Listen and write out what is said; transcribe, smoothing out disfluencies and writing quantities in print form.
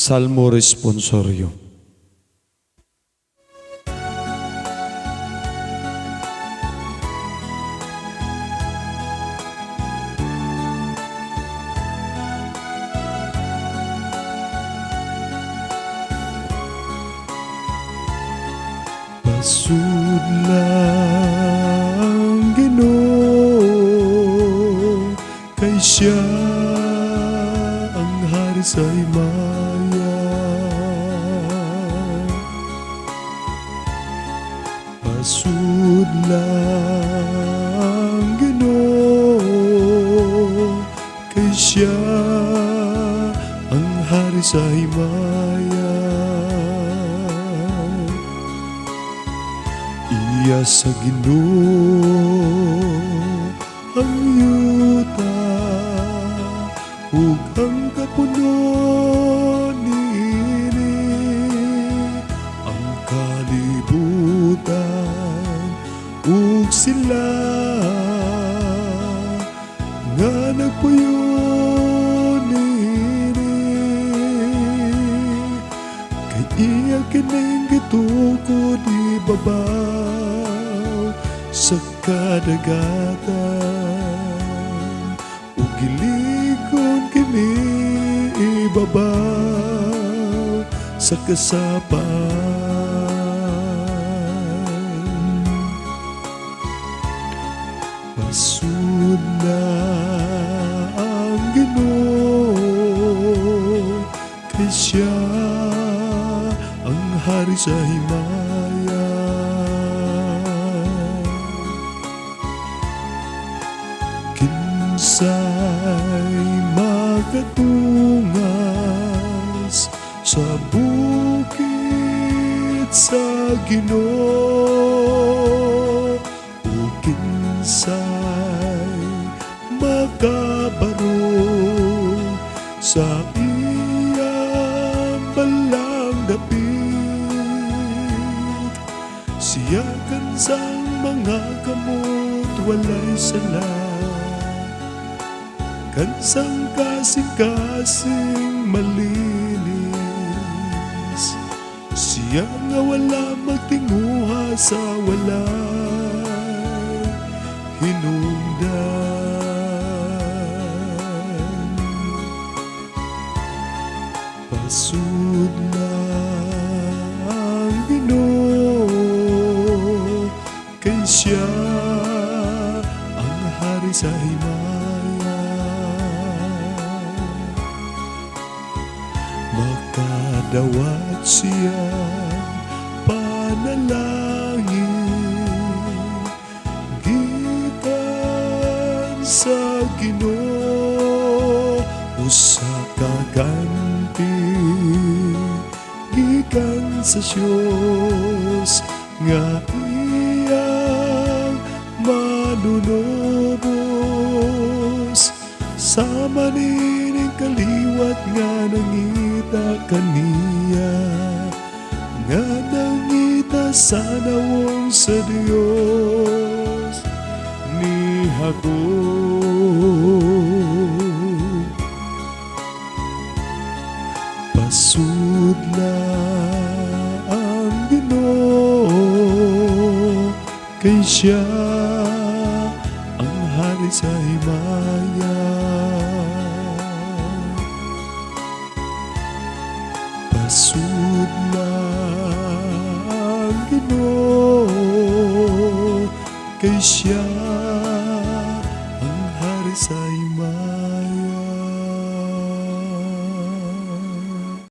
Salmo Responsorio. Pasudla ang Ginoo, kay siya ang hari sa himaya. Pasudla ang Ginoo, kay siya ang hari sa himaya. Iya sa Ginoo ang yuta ug ang kapuno niini, ang kalibutan ug sila nga nagpuyo niini, kay iya kining gitukod ibabaw sa kadagatan ug gilig-on kini ibabaw sa kasapaan. Pasudla ang Ginoo, kay siya ang hari sa himaya. Kinsay makatungas sa bukid sa Ginoo, o kinsay makabarog sa iyang balang dapit. Siya kansang mga kamot walay sala, kansang kasing-kasing malinis. Siya nga wala magtinguha sa walay hinungdan. Pasudla ang Ginoo, kay siya ang hari sa himaya. Makadawat siya panalangin gikan sa Ginoo, usa ka ganti gikan sa Diyos nga iyang manunubos. Sama nining kaliwat nga nangita kaniya, nga nangita sa nawong sa Dios ni Jacob. Pasudla ang Ginoo, kay siya ang hari sa himaya. Pasudla ang Ginoo, kay siya ang hari sa himaya.